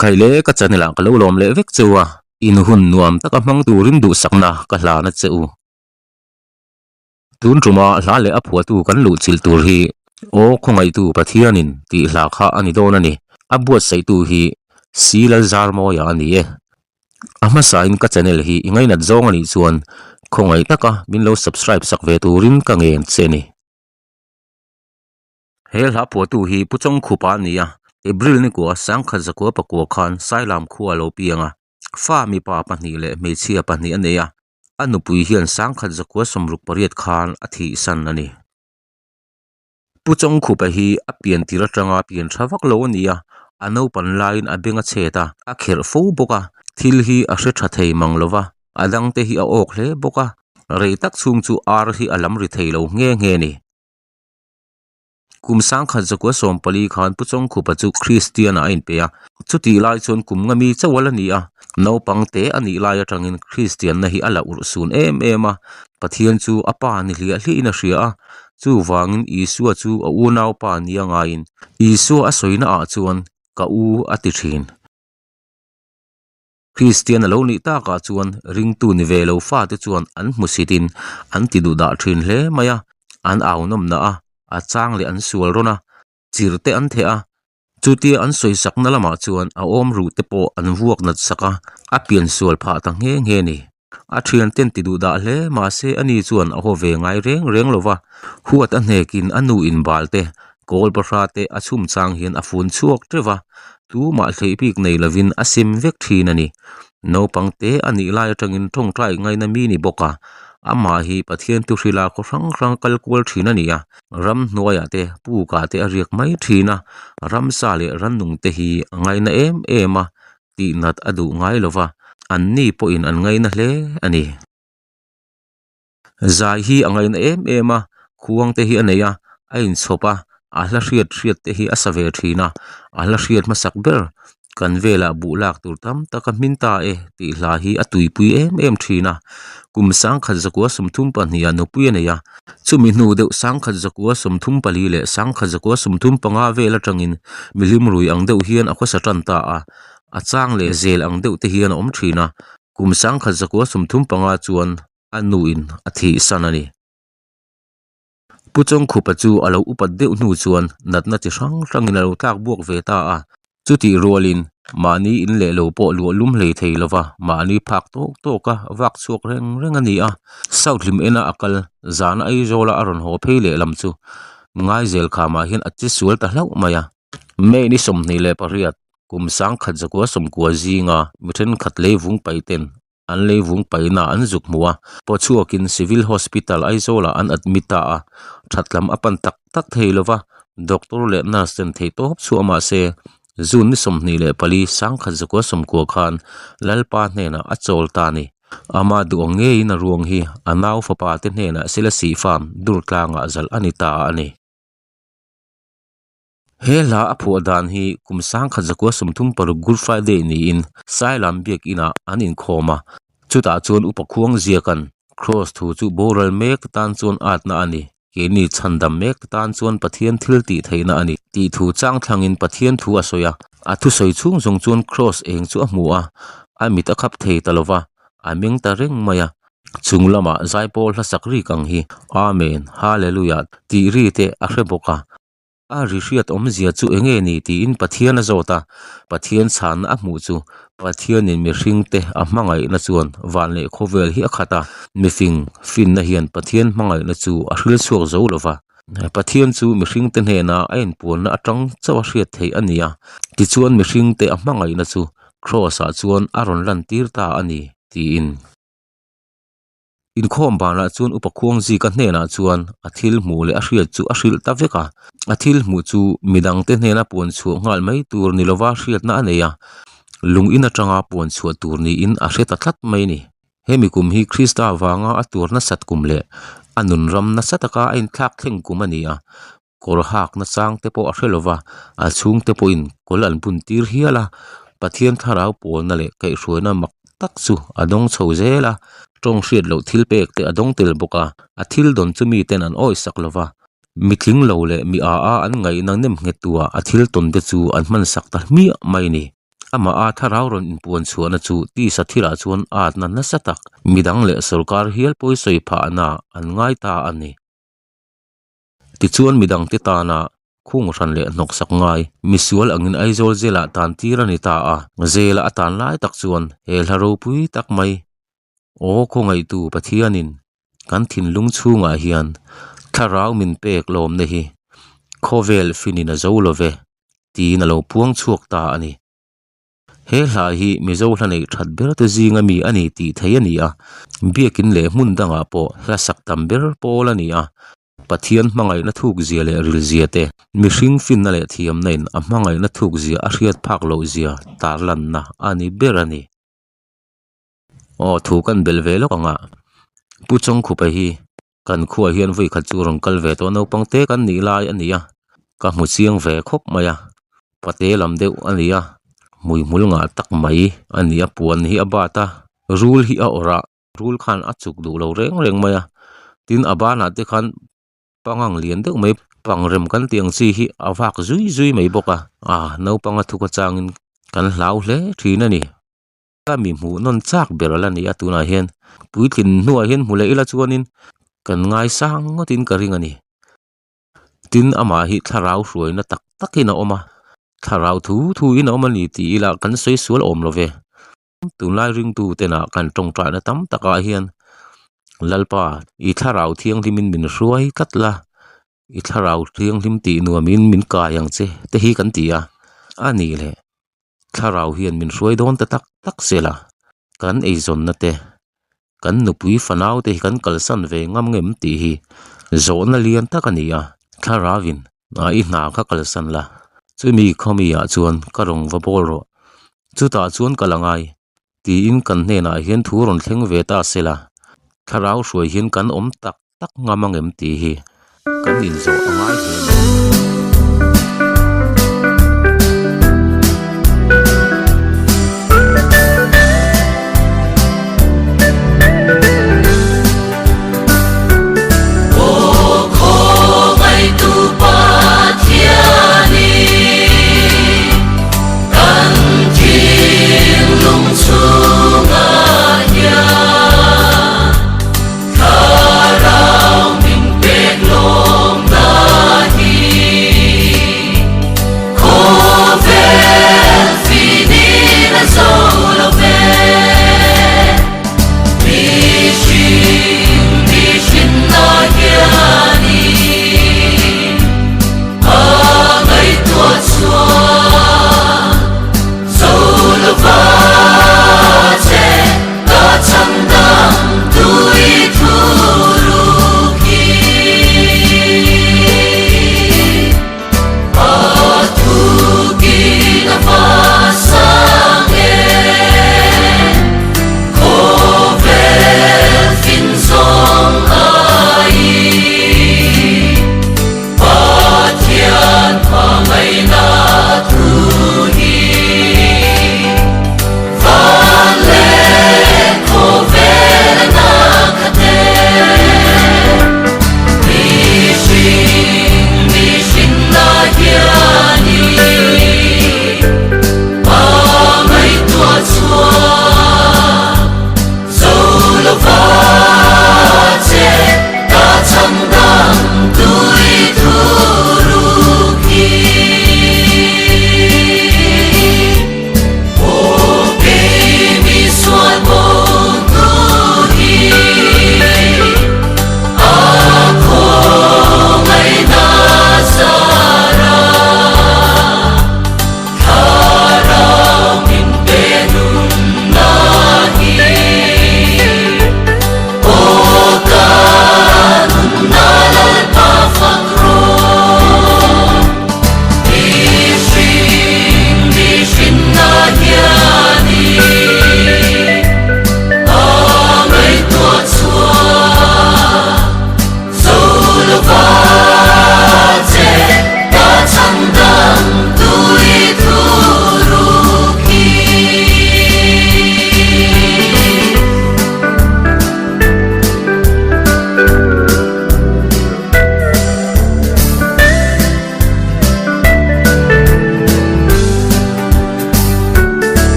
Khaile ka channel ah ka lo lawm leh vek cheu a, in hun nuam taka hmang turin duhsakna ka hlan a che u. Tun tuma hla leh a phuahtu kan luhchilh tur hi Aw Khawngaihtu Pathianin tih hla kha a ni dawn a ni. A buatsaihtu hi Si Lalzarmawia a ni e. A hmasain ka channel hi i ngainat zawng a nih chuan khawngaih taka min lo subscribe sak ve turin ka ngen che a ni. He hla phuahtu hi Pu Chawngkhupa a ni a, April nikua Sangkhat zakua pakua khan Sailam khua a lo piang a, fa mipa pahnih leh hmeichhia pahnih a nei a, a nupui hian Sangkhat zakua 68 khan a thihsan a ni. Pu Chawngkhupa hi a pian tir atanga pian tha vak lo a ni a, a naupan laiin a beng a chhet a, a kherh fo bawk a, thil hi a hre tha thei mang lo va, a dangte hi a awk hle bawk a, rei tak chhung chu ar hi a lam ri thei lo nghe nghe a ni. Kum sangkhat zakua 14 khan Pu Chawngkhupa chu Kristian-ah a inpe a, chutih lai chuan kum nga mi chauh a la ni a, naupang te a nih lai atangin Kristianna hi a la urh sun em em a, Pathian chu a pa ni hliah hliahin a hria a, chuvangin Isua chu a unaupa nia ngaiin Isua a sawina ah chuan ka u a ti thin. Kristian a lo nih takah chuan ringtu ni ve lo fate chuan an hmusitin an ti duh dah thin hle mai a, an au nawmna a, a chang leh an sual rawn a, chir te an theh a, chutia an sawisakna lamah chuan a awm ruh te pawh an vuak nat sak a, a pian sual phah ta nghe nghe a ni. A thian ten ti duh dah hle mahse ani chuan a haw ve ngai reng reng lo va, huat a hnekin a nu in bal te, kawl bahra te a chhum chang hian a fun chhuak teuh va, tumah hleih bik nei lovin a sim vek thin a ni. Naupang te a nih lai atangin tawngtai ngaina mi ni bawk a, amah hi Pathian thuhrila khaw hrang hrang kal kual thin a ni a, ramhnuaiah te pukah te a riak mai thin a, ramsa leh rannung te hi a ngaina em em a, tihnat a duh ngai lo va, anni pawhin an ngaina hle a ni. Zai hi a ngaina em em a, khuang te hi a nei a, a inchhawp a, a hla hriat hriat te hi a sa ve thin a, a hla hriat hmasak ber kan velah buh lak tur tam tak a hmin ta e tih hla hi a tuipui em em thin a, kum sangkhat zakua 32 ah nupui a nei a, chumi hnu deuh sangkhat zakua 34 leh sangkhat zakua 35 vel atangin mihlim rui ang deuh hian a khawsa tan ta a, a chang leh zel ang deuh te hian a awm thin a, kum sangkhat zakua 35 chuan a nuin a thihsan a ni. Pu Chawngkhupa chu a lo upat deuh hnu chuan natna chi hrang hrangin a lo tlak buak ve ta a, chutih rualin mahni in leh lo pawh luah lum hlei thei lova mahni phak tawk tawk a vak chhuak reng reng a ni a. South hlim ena a kal zana Aizawla a rawn haw phei leh lam chu Ngaizel khamah hian a che sual ta hlauh mai a. May ni 28 kum sangkhat zakua sawmkua zinga mi thenkhat leivung paihten An leivung paihna an zuk hmu a, pawchhuakin Civil Hospital Aizawl-ah an admit ta a, that lam a pan tak tak thei lo va, doctor leh nurse ten theih tawp chhuah mah se, June ni 24 sangkhat zakua sawmkua khan Lalpa hnenah a chawl ta a ni. Ama duh ang ngeiin a ruang hi a nau fapa te hnenah Selasih Farm Durtlangah zalh a ni ta a ni. He hla a phuah dan hi kum sangkhat zakua 36 Good Friday niin Sailam biakinah an inkhawm a, chutah chuan upa khuang ziakan Kraws thu chu boral mek tan chuan atna a ni, keini chhandam mek tan chuan Pathian thil tih theihna a ni tih thu chang thlangin Pathian thu a sawi a, a thusawi chhung zawng chuan Kraws eng chu a hmu a, a mit a khap thei ta lova, a meng ta reng mai a. Chung lamah zaipawl hlasak rik ang hi Amen, Hallelujah tih ri te a hre bawk a. A ri hriat awmzia chu eng nge ni tiin Pathian a zawt a, Pathian chhanna a hmuh chu Pathianin mihringte a hmangaihna chuan van leh khawvel hi a khat a, mifing finna hian Pathian hmangaihna chu a hril chhuak zo lo va, Pathian chu mihringte hnena a inpuanna atang chauh a hriat theih a ni a, tichuan mihringte a hmangaihna chu Kraws-ah chuan a rawn lantir ta a ni tiin. Inkhawm banah chuan upa Khuangzika hnenah chuan a thil hmuh leh a hriat chu a hrilh ta vek a, a thil hmuh chu midangte hnena puan chhuah nghal mai tur ni lova hriatna a nei a, lung in atanga puan chhuah tur niin a hre ta tlat mai a ni. Hemi kum hi Krista vanga a tur nasat kum leh a nun ram nasa taka a inthlak thleng kum a ni a, kawr hak nachang te pawh a hre lova, a chhungte pawhin kawl an bun tir hial a, Pathian thlarau pawlna leh kaihhruaina mak tak chu a dawng chho zel a, tawng hriat loh thil pek te a dawng tel bawk a, a thil dawn chu miten an awisak lova, mitling lo leh mi a a an ngaihna nem nghet tua a thil tawn te chu an hmansak ta hmiah mai a ni. Amah a thlarau rawn inpuan chhuahna chu tisa thilah chuan atna nasa tak midang leh sorkar hial pawi sawi phahna an ngai ta a ni. Tichuan midangte tana khung hran leh hnawksak ngai misual angin Aizawl zelah tan tir a ni ta a, zela a tan lai tak chuan he hla ropui tak mai Aw khawngaihtu Pathianin kan thinlung chhungah hian thlarau min pek lawmna hi khawvel finin a zo lo ve tiin a lo puang chhuak ta a ni. He hla hi Mizo hla neih that ber te zinga mi a ni tih theih a ni a, biakin leh hmun dangah pawh hla sak tam ber pawl a ni a, Pathian hmangaihna thukzia leh rilzia te, mihring finna leh thiamna in a hmangaihna thukzia a hriat phak loh zia tarlanna a ni ber a ni. Aw thu kan belh ve lawk ang a, Pu Chawngkhupa hi kan khuaah hian vawi khat chu rawn kal ve tawh naupang te kan nih lai a ni a, ka hmu chiang ve khawp mai a, pate lam deuh a ni a, hmuihmul ngah tak mai a ni a, puan hi a bat a, rul hi a awrh a, rul khan a chuk duh lo reng reng mai a, tin a banah te khan pangang lian deuh mai pangrem kan tih ang chi hi a vak zui zui mai bawk a, ah naupang a thuk atangin kan hlau hle thin a ni. Ka mi hmuh nawn chak ber a la ni a tunah hian puitlin hnuah hian hmu leh ila chuanin kan ngaisang ngawtin ka ring a ni. Tin amah hi thlarau hruaina tak takin a awm a, thlarau thu thuin a awm a ni tih ila kan sawi sual awm lo ve. Tunlai ringtu tena kan tawngtaina tam takah hian Lalpa i thlarau thianghlimin min hruai tlat la, i thlarau thianghlim tih nuamin min kai ang che te hi kan ti a, a nih leh. Thlarau hian min hruai dawn ta tak tak se la, kan eizawnna te, kan nupui fanau te hi kan kalsan ve ngam ngem tih hi zawhna lian tak a ni a, Thlarauin i hna kha kalsan la, chumi khawmi ah chuan ka rawn va bawl rawh, chutah chuan ka la ngai tiin kan hnenah hian thu rawn thleng ve ta se la, Thlarau hruai hian kan awm tak tak ngam angem tih hi kan inzawh a ngai hle mai.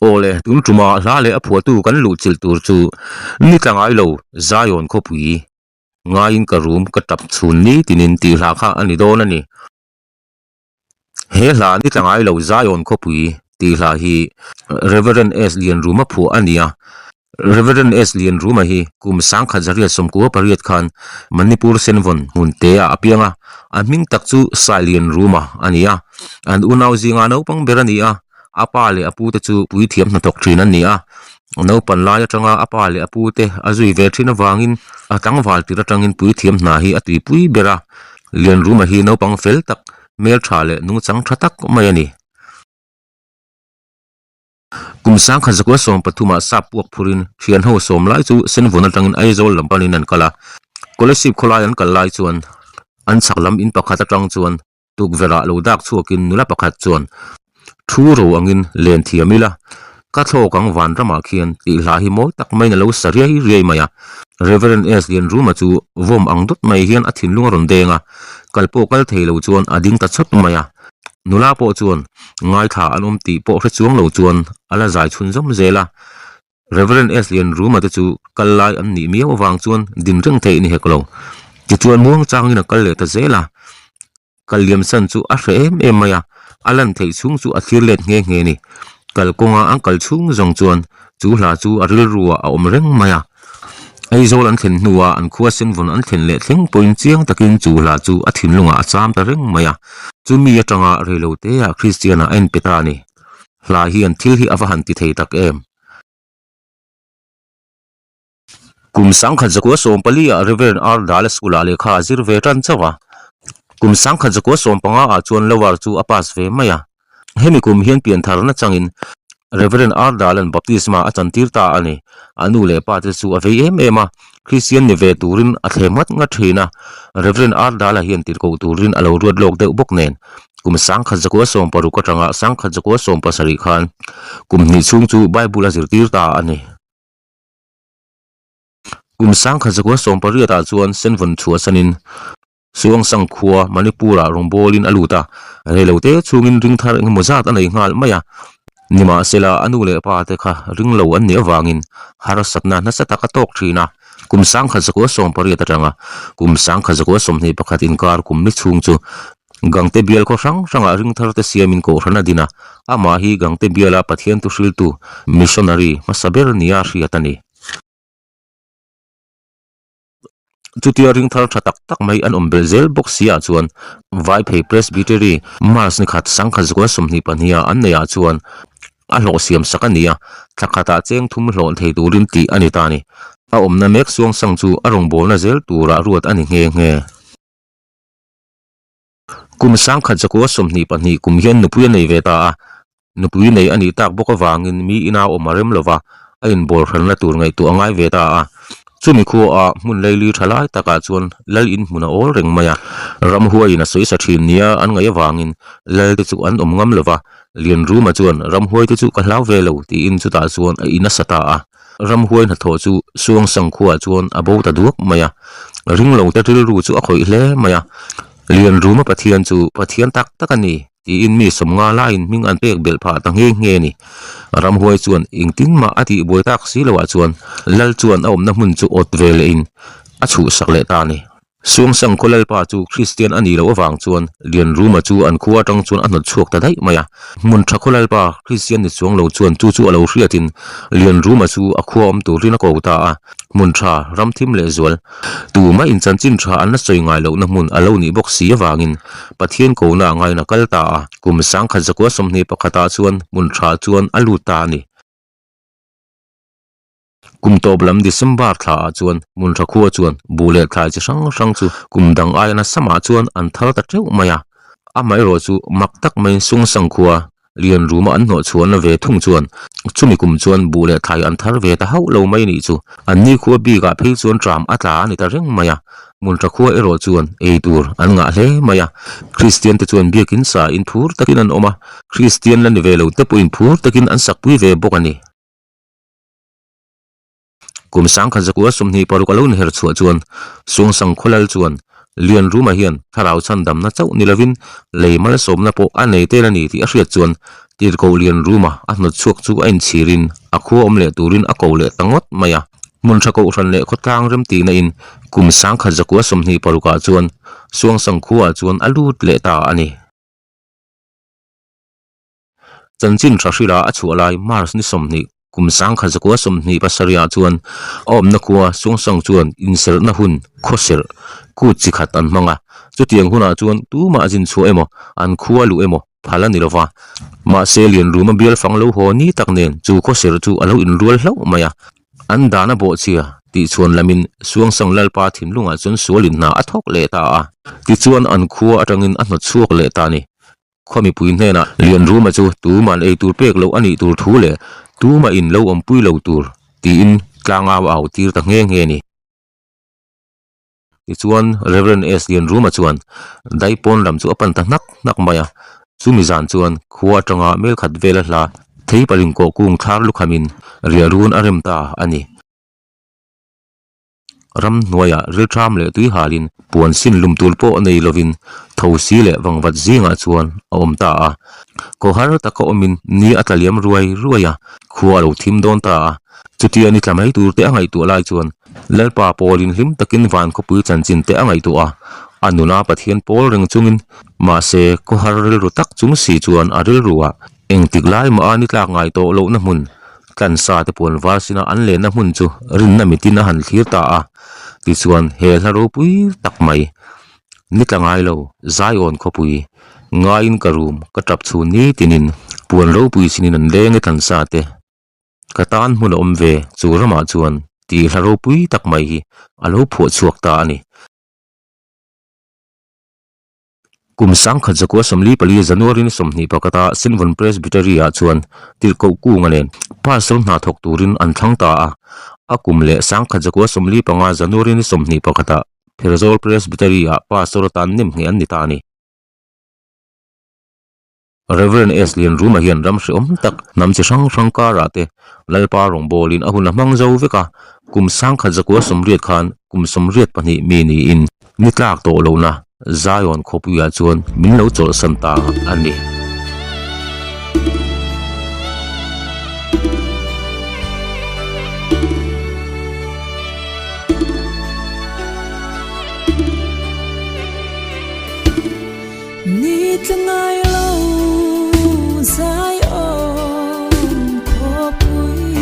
Aw le, tun tuma hla leh a phuahtu kan luhchilh tur chu ni tla ngai lo Zion khawpui ngaiin ka rum ka tap chhun ni tinin tih hla kha a ni dawn a ni. He hla ni tla ngai lo Zion khawpui tih hla hi Reverend S Lianruma phuah a ni a. Reverend S Lianruma hi kum sangkhat zariat sawmkua pariat khan Manipur Senvawn hmun te ah a piang a, a hming tak chu Sai Lianruma a ni a. An unau zinga naupang ber a ni a. A pa leh a pute chu puithiam hnathawk thin an ni a, naupan lai atanga a pa leh a pute a zui ve thin avangin a tlangval tir atangin puithiam hna hi a tuipui ber a, Lianruma hi naupang fel tak, hmeltha leh nungchang tha tak mai a ni. Kum sangkhat zakua 13 ah sap puak phurin thianho sawm lai chu Senvawn atangin Aizawl lam panin an kal a, Kolasib khawlai an kal lai chuan an chhak lam in pakhat atang chuan Tukverh ah lo dak chhuakin nula pakhat chuan thu ro angin len thiam ila, ka thlawk ang vanramah khian tih hla hi mawi tak maiin a lo sa riai riai mai a. Reverend S Lianruma chu vawm ang dawt mai hian a thinlung a rawn deng a, kal pawh kal thei lo chuan a ding ta chawt mai a. Nula pawh chuan ngaithla an awm tih pawh hre chuang lo chuan a la zai chhunzawm zel a. Reverend S Lianruma te chu kal lai an nih miau avang chuan din reng theih ni hek lo. Tichuan muang changin a kal leh ta zel a, kal liam san chu a hreh em em mai a, a lan theih chhung chu a thlir let nghe nghe ni. Kal kawnga an kal chhung zawng chuan chu hla chu a rilru ah a awm reng mai a. Aizawl an thlen hnuah an khua senvawn an thlen leh thleng pawhin chiang takin chu hla chu a thinlungah a cham ta reng mai a. Chumi atanga reiloteah Kristian-ah a inpe ta a ni. Hla hian thil hi a va han ti thei tak em? Kum sangkhat zakua 14 ah Reverend R Dala School ah lehkha a zir ve tan chauh a. Kum sangkhat zakua 15 ah chuan Lower chu a pass ve mai a. Hemi kum hian piantharna changin Reverend R Dalan baptisma a chantir ta a ni. A nu leh pa te chu a vei em em a, Kristian ni ve turin a thlem ngat ngat thin a. Reverend R Dala hian tirhkoh turin a lo ruat lawk deuh bawk nen. Kum sangkhat zakua 60 atanga sangkhat zakua 70 khan kum hnih chhung chu Bible a zirtir ta a ni. Kum sangkhat zakua 18 ah chuan Senvawn chhuahsanin Suangsang khua Manipur-ah rawngbawlin a lut a, reilote chhungin ring thar engemaw zat a nei nghal mai a. Nimahsela a nu leh pa te kha ring lo an nih avangin harsatna nasa tak a tawk thin a. Kum sangkhat zakua 18 atanga kum sangkhat zakua 21 inkar kum ni chhung chu Gangte bial khaw hrang hrangah ring thar te siamin kohhran a din a, amah hi Gangte biala Pathian thuhriltu, missionary, hmasa ber nia hriat a ni. Chutia ring thar tha tak tak mai an awm belh zel bawk si ah chuan Vaiphei Presbytery March ni khat sangkhat zakua 22 ah an neih ah chuan a hlawh siam sak a ni a, thla khatah cheng thum hlawh thei turin tih a ni ta a ni. A awmna mek suangsang chu a rawngbawlna zel turah ruat a ni nghe nghe. Kum sangkhat zakua 22 kum hian nupui a nei ve ta a, nupui nei a nih tak bawk avangin mi ina awm a rem lova, a inbawl hranna tur ngaihtuah a ngai ve ta a. Chumi khuaah hmun leili tha lai takah chuan lal in hmun a awl reng mai a, ramhuaiin a sawi sa thin nia an ngaih avangin lal te chu an awm ngam lova, Lianruma chuan ramhuai te chu ka hlau ve lo tiin chutah chuan a in a sa ta a. Ramhuai hnathawh chu Suangsang khuaah chuan a bo ta duak mai a, ringlo te rilru chu a khawih hle mai a. Lianruma Pathian chu Pathian tak tak a ni tiin mi sawmnga laiin hming an pek belh phah ta nghe nghe a ni. Ramhuai chuan engtin mah a tih buai tak si loah chuan Lal chuan a awmna hmun chu awt ve lehin a chhuhsak leh ta a ni. Suangsang khaw Lalpa chu Kristian a nih loh avang chuan Lianruma chu an khua atang chuan a hnawt chhuak ta daih mai a. Hmun tha khaw Lalpa Kristian ni chuang lo chuan chu chu a lo hriatin Lianruma chu a khua awm turin a ko ta a. Hmun tha, ram thim leh zual, tumah in chanchin tha an la sawi ngai lohna hmun a lo nih bawk si avangin Pathian kohna a ngaina kal ta a. Kum sangkhat zakua 21 ah chuan hmun tha chuan a lut ta a ni. Kum tawp lam December thla ah chuan Hmunhra khua chuan buh leh thlai chi hrang hrang chu kum dang aia nasa mah chuan an thar ta teuh mai a. Amaherawh chu mak tak maiin Sungsang khua lian ruma an hnawh chhuahna ve thung chuan chumi kum chuan buh leh thlai an thar ve ta hauh lo mai nih chu. An ni khua bikah phei chuan tram a tla a ni ta reng mai a. Hmunhra khua erawh chuan ei tur an ngah hle mai a. Kristian te chuan biakin sa in phur takin an awm a, Kristian la ni ve lo te pawhin phur takin an sakpui ve bawk a ni. Kum sangkhat zakua 26 a lo inher chhuah chuan Suangsang Khawlal chuan Lianruma hian thlarau chhan damna chauh ni lovin lei malsawmna pawh a nei tel a ni tih a hriat chuan Tirhkoh Lianruma a hnawt chhuak chu a inchhirin a khua awm leh turin a ko leh ta ngawt mai a. Hmun tha kohhran leh khawtlang remtihna in kum 1926 ah chuan Suangsang khuaah chuan a lut leh ta a ni. Chanchin tha hrila a chhuah lai March ni 20 kum 1927 ah chuan a awmna khua Suangsang chuan inserhna hun khawserh kut chi khat an hmang a. Chutiang hunah chuan tumah zin chhuah emaw an khua luh emaw phal a ni lova. Mahse Lianruma bial fang lo haw ni tak nen chu khawserh chu a lo inrual hlauh mai a. An dan a bawhchhia tih chhuan lamin Suangsang Lalpa thinlungah chuan sualin hna a thawk leh ta a. Tichuan an khua atangin a hnawt chhuak leh ta a ni. Khua mipui hnenah Lianruma chu tuman ei tur pek loh a nih tur thu leh tumah in lo awmpui lo tur tiin tlangau a au tir ta nghe nghe a ni. Tichuan Rev. S. Lianruma chuan daipawn lam chu a pan ta hnak hnak mai a, chumi zan chuan khua atanga mel khat vela hla theipaling kawh kung thlar lukhamin riahrun a rem ta a ni. Ramhnuaiah riltham leh tui halin puan sin lum tur pawh nei lovin thosi leh vangvat zingah chuan a awm ta a. Khawhar taka awmin ni a tla liam ruai ruai a, khua a lo thim dawn ta a. Chutia ni tla mai tur te a ngaihtuah lai chuan Lalpa pawlin hlim takin van khawpui chanchin te a ngaihtuah a, a nuna Pathian pawl reng chungin mahse khawhar rilru tak chung si chuan a rilruah Engtik lai mah a ni tlak ngai tawh lohna hmun, tlansa te puan var sina an lenna hmun chu rinna mitin a han thlir ta a. Tichuan, he hla ropui tak mai, ni tla ngai lo, Zion khawpui, ngaiin ka rum, ka tap chhun ni tinin, puan ropui sinin an leng e tlansa te, ka tan hmun a awm ve, chu ramah chuan tih hla ropui tak mai hi a lo phuah chhuak ta a ni. Kum 1944 January ni 21 a Sinvon Presbytery ah chuan tirhkoh kunga nen pastor hna thawk turin an thlang ta a. A kum leh 1945 January ni 21 ah Pherzawl Presbytery ah pastor atan nemngheh an ni ta a ni. Rev. S. Lianruma hian ram hrehawm tak hnam chi hrang hrang karah te Lalpa rawngbawlin a hun a hmang zo vek a, kum 1980 khan kum 82 mi niin ni tlak tawh lohna Zion khawpuiah chuan min lo chawlhsan ta a ni. Ni tla ngai lo zai awm khawpui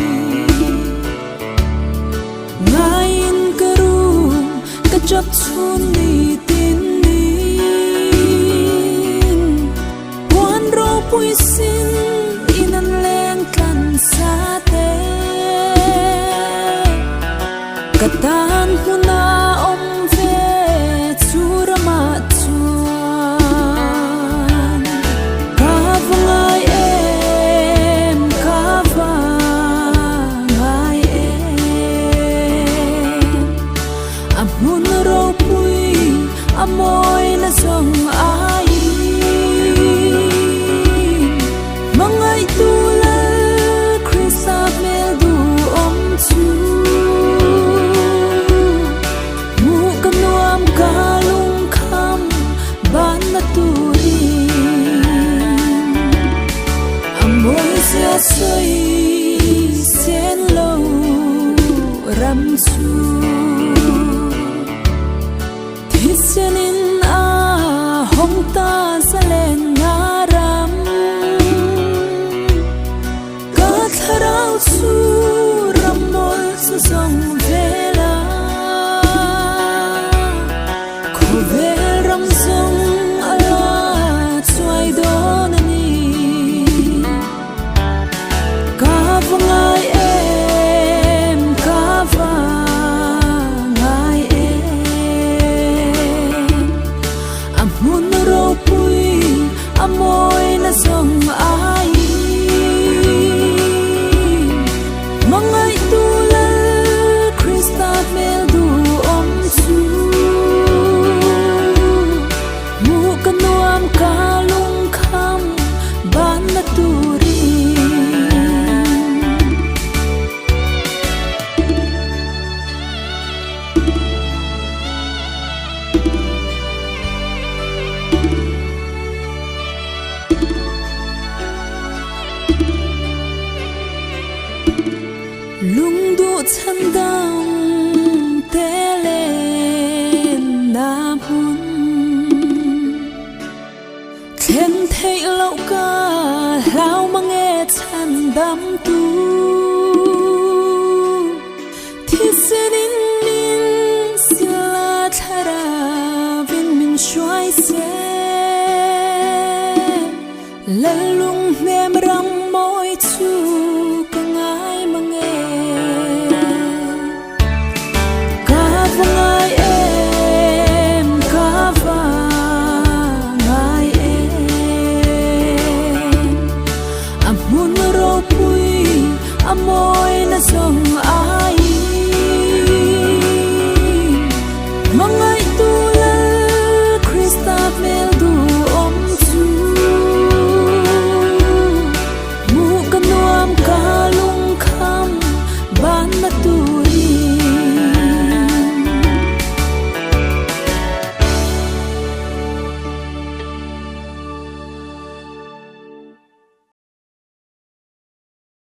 Ngaiin ka rum ka chap chhun ni tin nin Puan ropui sin in an leng tlan sa te Ka tan hmuna awm ve chu ramah chuan Ka va ngai em, ka va ngai em A hmun ropui a mawi na zawng aiin Hmangaihtu Lal Krista hmel duhawm chu Hmuh ka nuam ka lungkham banna turin A mawizia sawi sen lo ram chu Thisenin a hawng ta zalen na ram Ka thlarau chu ram mawl chu zawng vel a Khawvel ram zawng a la chuai dawn a ni Ka va ngai em, ka va ngai em A hmun ropui Chhandam te lenna hmun. Thlen theih loh ka hlau mange chhandam tu. Thisen in min sila thlarau in min hruai se. Lalung hnem ram mawi chu ka ngai mange. Ka va ngai em, ka va ngai em. A hmun ropui, a mawi na zawng